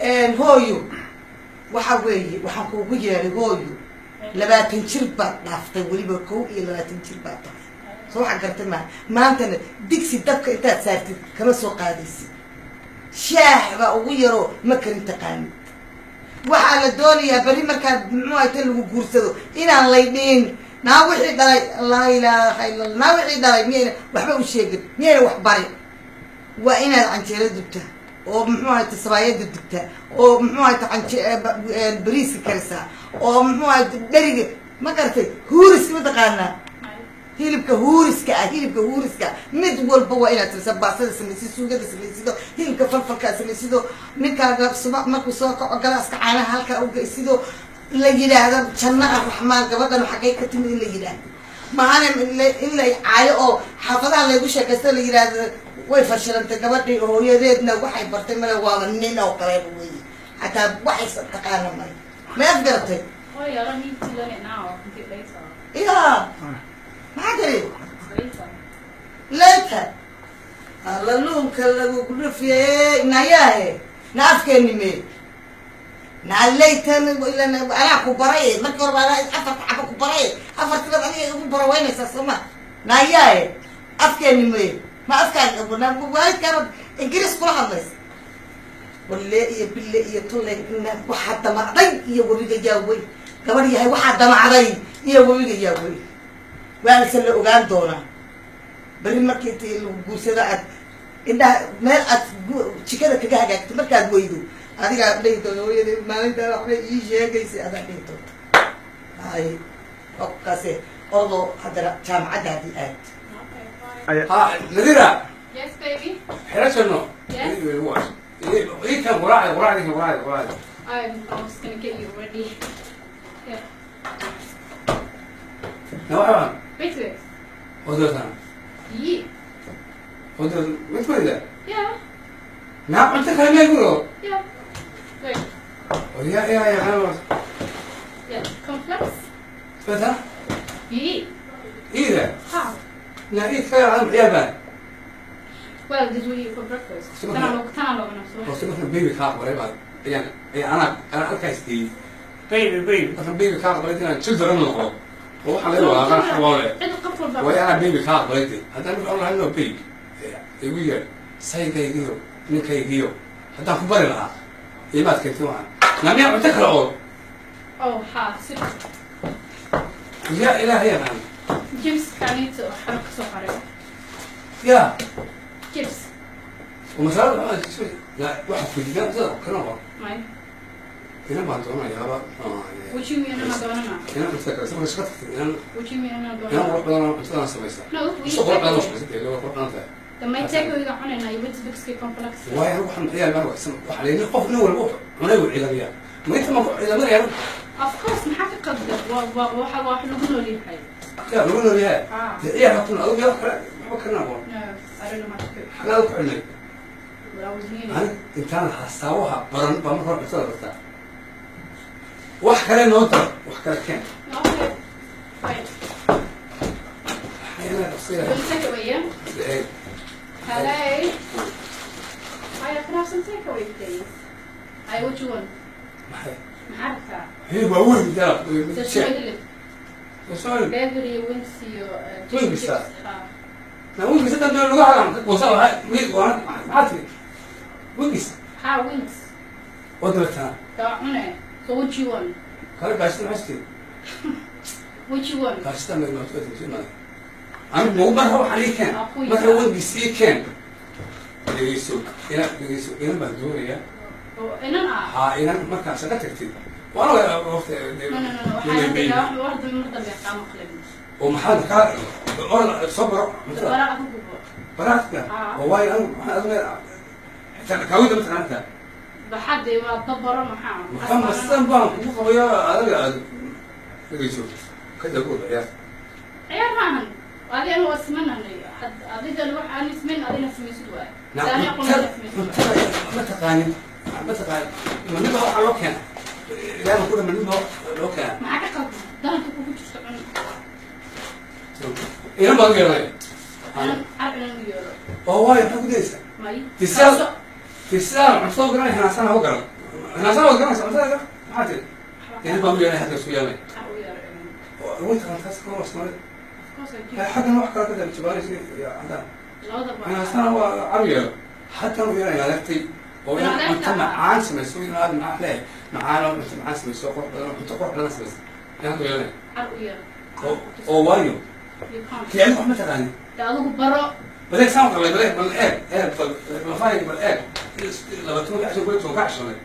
Hooyo, waxa weeye waxaan kuugu yeedhay, hooyo, 20 jir baad dhaaftay, weliba 21 jir baad tahay. Soo waxaa gartay maa? Maantana digsi dabka intaad saartid kama soo qaadaysid. Shaah baa ugu yaroo ma karin taqaanid. Waxaa la doonayaa berri markaad, muxuu ahayte, lagu guursado inaan laydhiin, "Naa wixii dhalay, laa ilaaha illa Allah, naa wixii dhalay miyayna waxba u sheegin, miyayna wax barin?" Waa inaad canjeero dubtaa oo, muxuu ahayte, sabaayada dubtaa oo, muxuu ahayte, canje bariiska karisaa oo, muxuu ahayte, dheriga ma garatay? Huuriska ma taqaanaa? Hilibka huuriska ah, hilibka huuriska ah, mid walba waa inaad tirisaa. Baastada samaysid, suugada samaysido, hilibka falfalkaa samaysido. Ninkaaga subax markuu soo kaco galaaska caanaha halkaa ugeysido, la yidhaahdo, "Janno ah raxmaan, gabadhan xaggay ka timid?" in la yidhaahdo maana in la caayo oo xaafadaha laygu sheekaysto, la yidhaahdo, "Way fashilantay gabadhii, hooyadeedna waxay bartay male, waaba nin oo kaleba weeye, xataa waxay taqaana male." Ma afgaratay? Hooyo, I don't need to learn it now. I can do it later. Ya, maxaa tiri? Later. Later alla luunka lagu dhufiye nayaahe na afkeeni me na later. Ilan anaa ku baray markii horeba, anaa afarta xaba ku baray, afartibaad aniga igu barawaynaysaa, sooma? Nayaahe, afkeeni me ma afkaan waalidkaana Ingiriis kula hadlaysa? Walle iyo bille iyo tulle, waxaa damacday iyo webiga yaa weyn. Gabadh yahay, waxaa damacday iyo webiga yaa weyn. Waanse la ogaan doonaa berri markii intii lagu guursado aad indhaha meel aad jikada kaga hagaagto markaad weydo, adigaa dhihi doonta, "Hooyada maalintaa waxbay ii sheegaysay." Adaa dhihi doonta. Hay, kaase ordoo haddana jaamacaddaadii aad. Okay, bye. Ha, Nadira. Yes, baby. Xirasano. Yes. Ii kan quraacda, quraacda, kan quraacda, quraacda. I was gonna get you ready. Yeah. Na waxa Wait. wadatan. Yeah. Wadatan mid wayda. Yeah. Na cunto kale ma guro. Yeah. Wait. Ya ya ya ana. Yeah. Cornflakes. Fata. You eat. Ida. How? Na ii kale aan ciyaabaan. Well, did we eat for breakfast? Tan loo nafso. Horta markan baby kaa aqbalay baa ayaan ayaan anaa halkaas geeyey. Baby, baby, markan baby kaa aqbalay inaan children noqdo oo waxaan leeyahay waa qanax waale. Cid qof walba. Way anaa baby kaa aqbalay de. Haddaan marka lahayn no baby igu yeedh, saygaygiyo ninkaygiyo haddaan ku bari lahaa imaad keentay waxaan namiyaa cunto kale oo. Oh, ha. Si Yaa Ilaahay yaqaan. Chips kaanito xaro ka soo qaray. Ya. Chips. Umasalada waxa kujigaa cuntada kana qor. May. Inan baan doonayaaba. What you mean anaa doonana? Inan cuntada kale marka shaqa tagtay inan. What you mean anaa Inan doonana? Qurux badan oo cuntadaan samaysa. No, we Iso qurux badan oo samaysa dee, waa qurux badan tahay. Damay takeaway-ga cunayna iyo Weetabix-ka, cornflakes. Waayo anigu waxaan ciyaal baan waxsan waxaa la yidhi qof nin walba wuxuu cunay wuu ciidamiyaa. Ma inta ma ku ciidaminaya? Of course, maxaa ka qaldan? Waa waxa waa wax lagu nool yahay. Yaa lagu nool yahay. Ah. Dee ciyaal ha ku adigu yaa kale waxba kalena aqoon. No, I don't know how to cook. Xagaad ku cilmay? But I was learning. Ani intaan hasaawaha baran baa marka hore cuntada bartaa. Wax kale noo dar, wax kale keen. Okay. Wait. Maxay You want takeaway, yeah? Hello. Hi, can I have some takeaway, please? Hi, what you want? Maxay? Maxaa rabtaa? Hilib waa weyn dara. There's no hilib. Sorry. Burger iyo wings iyo chicken Wings, chips. ah. Ha. Na wings haddaan doono lagu hagaan goosa waxaa mid waa maxaa tiri wings? Ha, wings. Oo dabeetana. Daa cune. So what you want? Kale gaashita maxaa tiri? What you want? Gaashita ma ma anigu marka waxaan ii keen marka wings ii keen. Dhegeyso ina, dhegeyso, inan baan doonayaa. Oo inan ah. Haa, inan markaa shaqo tagtid waana waqti. No, no, no, no. Waxaa hadda wax dambe mar dambe kaa maqlin. Oo maxaa kaa orod soo baro cuntada. Bara adigu. Baraadka. Ah. Oo waayo anigu maxaa adigu xitaa kaawida mataqaantaa? Baxadee waa dabaro maxaa? Maxaa masan baan kugu qabayaa adiga aad dhegeyso ka dago ciyaar. Ciyaar maahan. Adiga waa simananay. Adiga wax aan ismin adina samaysid waay. Daani aqoon cuntada samaysid waay. Cuntada ma taqaanin, ma taqaanin. Maniba waxaa loo keena ilaah ku dhan, maniba loo keena. Maxaa ka qaldan? Daanka kugu jirto cun. Inan baan u yeeranaya. Inan car inan u yeero. Oo waayo maxaa ku dayaysaa? May. Tisaal, tisaal cuntada u garanay hinaasana u garan. Naasana waad garanaysaa cuntada, maxaa tiri? Dee baan u yeelay hadda isku yeelnay. Car u yeero. Way taqaan taas kama Soomaalida. Of course I do. Xaggan wax kale ka dara Jabaanis iyo cadaan. Labadaba. Naasana waa caru yeelo. Haddaan u yeelay adeegtay oo in cunto macaan samayso, in aad macaan leeyahay, macaan oo cunto macaan samayso, qurux badan oo cunto qurux badan samayso. Ayaan u yeelay. Car u yeero. Oo waayo. You can't. Kii adigu wax ma taqaanin. Dee adigu baro. Badeeg saan qalay, badeeg bal eeg, eeg bal lafahay, bal eeg. 20 ka casho, 11 ka cashanay.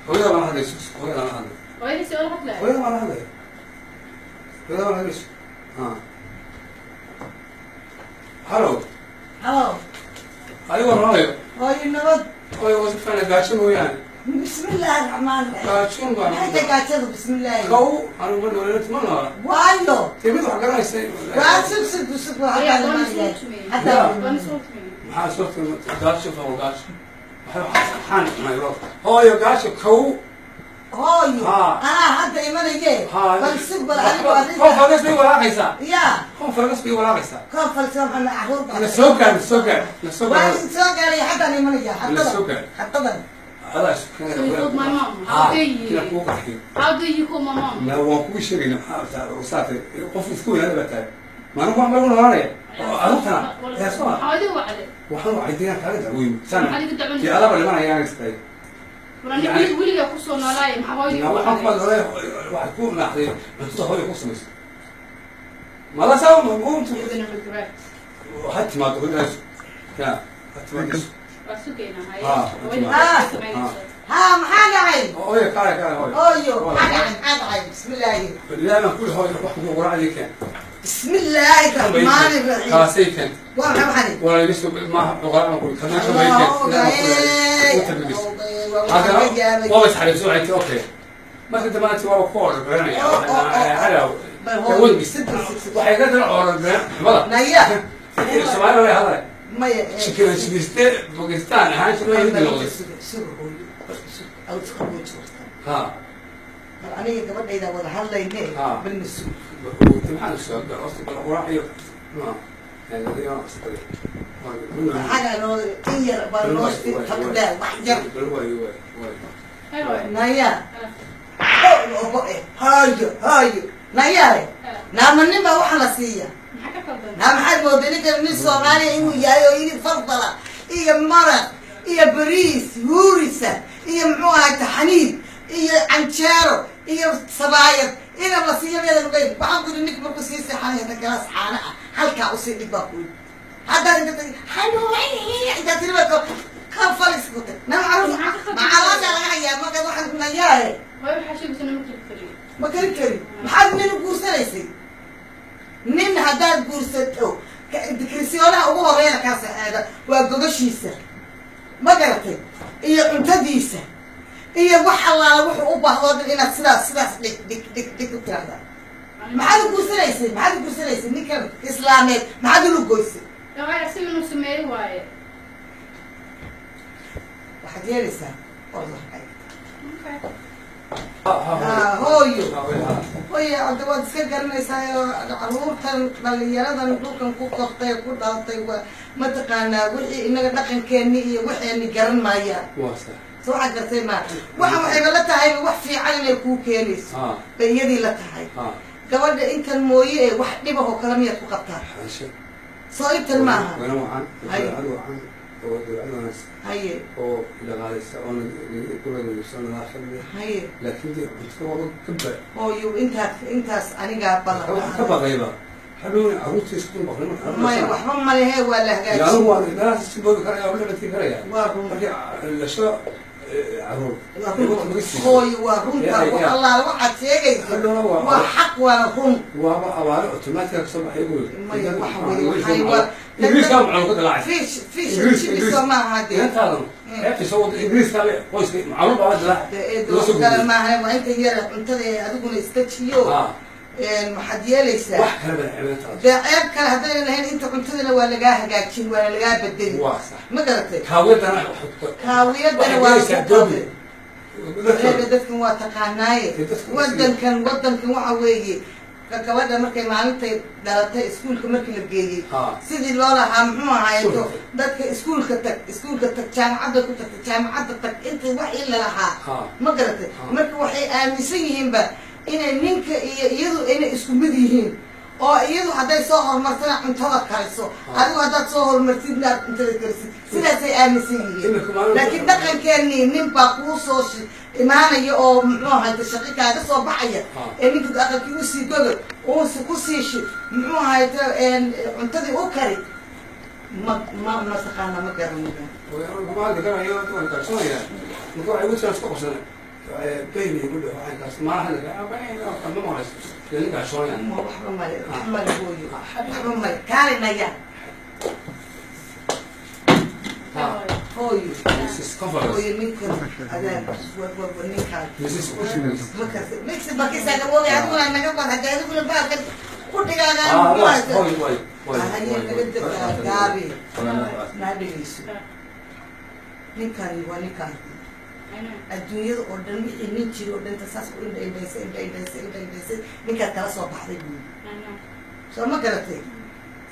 Hooyada baan la hadlay, hooyada baan la hadlay. Hooyadiisi oo la hadlaya. Hooyada baan la hadlay. Hooyada baan la hadlayso. Hallo. Halo. Adigo hooyo. Hooyo, nabad? Hooyo, waa si fiican, gaajo mooyaane. Bismillaahi raxmaan raxiim. Gaajoon baan. Maxay tahay gaajadu? Bismillaahi. Kow, anigu ma noolin, ma noola. Waayo. Tee mid wax garanaysay. Waa sug, sug, sug. Yeah, Waxaa don't imanaya. insult me. Hadda. Don't insult me. Maxaa soo gaajo faqo gaajo. Waxaan cunay roog. Hooyo, gaajo kow. Hooyo. Ha. Anaa hadda imanaye. Bal sug, bal anigu Koon fargas bay walaaqaysaa. Ya. Koon fargas bay walaaqaysaa. Koonfalsa waxaa caruur baa. Na soo gaar, na soo gaar, na soo Waa gaar. idin soo gaaray, haddaan imanaya. Na soo Haddadan. gaar. Haddadan. Adaa isu keenay. So you called my mom. How dare you? Inaan kugu qarxiyo. How dare you call my mom? Na waan kugu sheegayna, maxaa saatay qof isku weynaada baa tahay. Maalin waan lagu noolaanaya. Carruurtana yaa soo Maxaa adigu wacday? Waxaan wacay deegaan kaaga dacweyn. Sana. Maxaad igu dacweynaysaa? Dee adaba dhimanaya aan istay. War aniga weligaa kusoo noolaaya, maxaa hooyadii Na u waxaan ku wacday? hadlay, waxaad ku naaxday cuntada hooyo ku samayso. Mala saa ma untu. You're gonna regret. Ha timaado hooyadaas. Ya, ha timaado. Waa sugaynaa, haye. Ah, Hooyadii ah. maxay samaynaysaa? Ha, maxaa dhacay? Hooyo, kaale, kaale hooyo. Hooyo, maxaa dhacay? Maxaa dhacay? Bismillaahi. Ilaahay baan kuli hooyo, wax kugu quraacdii keen. Bismillaahi raxmaani raxiim. Kaasay keen. Waa maxay waxani? Walaa iga soo maaha quraacdan kuli. Kana soo bay keen. Haddana waaba isxariifso, waxay tii okay. Marka dambe anti waaba ku order garanaya. Halow. Waxay ka dara order garan xumada. Naya. Soomaaliya way hadlay. Maya. Shikira shikiste Pakistan ahaan jiray hindi noqday. Ha. Bal aniga gabadhayda wada hadlayne. Ah. Bal nasu. Maxaan soo horta bal quraaciyo. Ma. Yani iyo qasday. Maxaa noo in yar baa noo faqdaa wax yar. Bal way way way. Hey, hooyo. Naya. Ah, Ogo eh, hayo hayo, nayaare. Naama nin baa waxaa la siiya. Maxaa ka qaldan? Naa maxaad mooday ninkan nin Soomaaliya inuu yahay oo yidhi fardala iyo maraq iyo bariis huurisa iyo muxuu ahay taxaniid iyo canjeero iyo sabaayad ina la siiyo meedan ogeyn? Waxaan ku yidhi ninka markuu sii seexanaya hadda galaas caano ah halkaa usii dhig baa ku yidhi. Haddaad inta tagi xanuun intaa tiri baa ka falis ku tag. Naa macruuf macaloosha laga hayaa markaad waxaan nayaaye. Hooyo, waxaa sheegaysaa nama kala kariyo. Ma kari karin? Maxaad nin u guursanaysay? Nin haddaad guursato, kirsiyoonaha ugu horeeyana kaa saxeeda waa gogashiisa, ma garatay? Iyo cuntadiisa iyo wax allaala wuxuu u baahdo dhan inaad sidaas sidaas dhig dhig dhig dhig u tiraahdaa. Maxaad u guursanaysay? Maxaad u guursanaysay ninkan islaameed? Maxaad ulu goysay? Dee hooyo, asiga inuu sameeyo waaye. Waxaad yeelaysaa orda. Okay. Hooyo, hooyo, hadda waad iska garanaysaa oo caruurtan dhalinyaradan dhulkan ku kortay, ku dhalatay, waa mataqaanaa wixii inaga dhaqankeeni iyo waxeeni garan maayaan. Waa sax. Soo waxaad gartay maa waxa waxayba la tahay wax fiican inay kuu keenayso. Bay iyadii la tahay. Gabadha intan mooye ee wax dhibah oo kale miyaad ku qabtaa? Xaasha. Soo intan maaha? Wana wacan. Haye. Dabeecad wacan oo dabeecad wanaagsan. Haye. Oo dhaqaalaysa oo kula nadaafad leh. Haye. Laakiin dee cuntada waaba ka ba. Hooyo, intaas intaas anigaa ballan. Waxaan ka baqayba hadhow carruurta isku baqay marka. Maya, waxba malehe, waa la anigu hagaajin. waan meelahaas iska boobi karaya, waa la dhati karaya. Waa run. Markii lasho carruur Waa run hooyo, waa runta. Wax allaala waxaad sheegayso Hadhowna waa waa xaq, waana run. Waaba abaare automatic ka soo baxay buu. Maya, waxa weeye waxay waa Ingiriiska macluum ka dilaacay. Fish fish Ingiriis. Chips maaha dee. Intaadan ceebta soo wada Ingiriiska le qoyska macluum baa dilaac. Dee eedo, wax kale maaha, waa inta yara cuntada ee adiguna istajiyo. Waxaad yeelaysaa wax kale baa ceebtaada. Dee ceeb kale haddayna lahayn, inta cuntadana waa lagaa hagaajin, waana lagaa bedeli. Waa sax. Ma garatay? Kaawiyadana Kaawiyadana waxay waa gelaysaa ku doobi. Reega dadkan waa taqaanaaye. Dee dadkan Wadankan waxa weeye Gabadha markay maalintay dhalatay iskuulka markii la geeyey, Ah. sidii loo lahaa, muxuu ahaayeto, Iskuulka. dadka iskuulka tag, iskuulka tag, jaamacadda ku tagtay, jaamacadda tag, inta wax in lalahaa, Ah. ma garatay? Ah. Marka waxay aaminsan yihiinba inay ninka iyo iyadu inay isku mid yihiin, oo iyadu hadday soo horumartana cuntada kariso, Ah. adigu haddaad soo horumartidna aad cuntada karisid. Sidaasay aaminsan yihiin. Imika maalin- Laakiin dhaqankeenii nin baa kuu soo imaanaya oo, muxuu ahayte, shaqo kaaga soo baxaya, Ah. ee ninka aqalkii usii gogo, uusi kusii shi, muxuu ahayte, cuntadii u kari, ma mataqaana, ma garanayo. Kuma garanayo, waan kalsoonaya. Marka waxay ugu jiraan isku qabsanay, baby igu dhaho caynkaas malaha, ma maqlayso dee, ninkaa soonaya. Ma waxba male, wax male hooyo, waxba male, kaalinaya. Ha. Hooyo. Mrs. Conference. Hooyo, ninkan adaa ninkaan. Mrs. Markaas mixi markiisaga wogay, adiguna naga bad hadda, adiguna baalkan ku dhigaagaa. Ah, Muxuu ahayte? Way way way. Haye, naga gaabi, naa dhegeyso. Ninkani waa ninkaan. I know. Adduunyada oo dhan wixii nin jiri oo dhan saas u indha indhaysay, indha indhaysay, indha indhaysay, ninkaad kala soo baxday buuri. I know. Soo ma garatay?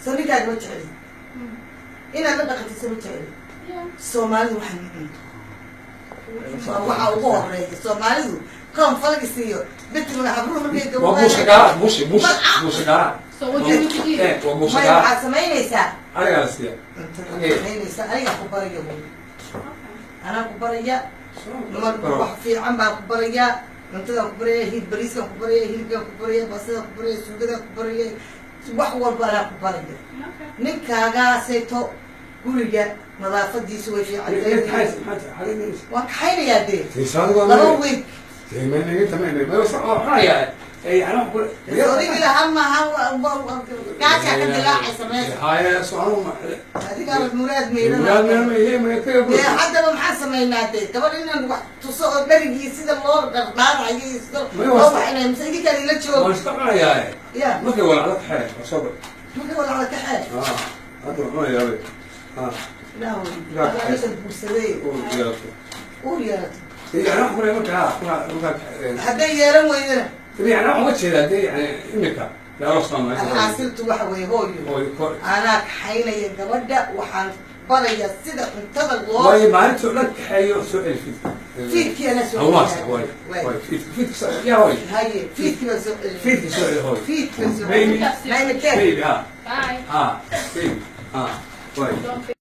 Soo ninkaaga ma jecli? Inaad la dhaqantid soo ma jecli? Yeah. Soomaalidu waxaa ma cunto, waa waxa ugu horeeya. Soomaalidu cornflakes iyo bitmiga habruhu markay Waa buusha gaara, buushi buushi buusha gaara. So what do you need to do? Eh, waa buusha Maya, gaara. waxaad samaynaysaa Anigaa la siiya. cuntada samaynaysaa, anigaa ku baraya hooyo. Okay. Anaa ku baraya, wax fiican baan ku barayaa, cuntadaan ku baraya, hilib bariiskaan ku baraya, hilibkaan ku baraya, baastadaan ku baraya, suugadaan ku baraya, wax walba anaa ku baraya. Okay. Ninkaagaasayto guriga nadaafadiisu way fiican. Waan kaxaynayaa dee 2 week. Odigi lahaa maaha, gaajaa ka dilaacaysa meesha. Adigaa muraad meydhana dee. Haddaba maxaan samaynaa dee? Gabadh inaan wax tuso oo dharigii sida loo dhardhaarayo iyo sida loo waxinayo, mise idinkaan ila joogo ya? Markay walacdo kaxee, soo bar. Markay walacda kaxee. Hadda cunayaa. Ilaahu aniga guursaday uur yeelato. Yani wax kule markaa Hadday yeelan weydana? Yani waxaan uga jeedaa dee, yani imika lalo. Alxaasiltu waxa weeye hooyo, anaa kaxaynaya gabadha, waxaan barayaa sida cuntada loo Waayo, maalintii o dhan kaxeeyo, soo celi fiidka. Fiidkii anaa soo Hawaas. celiyaa. Waay. Waay. Waay, fiidka, fiidka yaa waay. Haye, fiidkii baan soo celiyay. Fiidka soo celi hooy. Fiidkii baan soo Baby. celiyay. Naima keen. Baby, ha. Bye. Ha, baby, ha, waay. Don't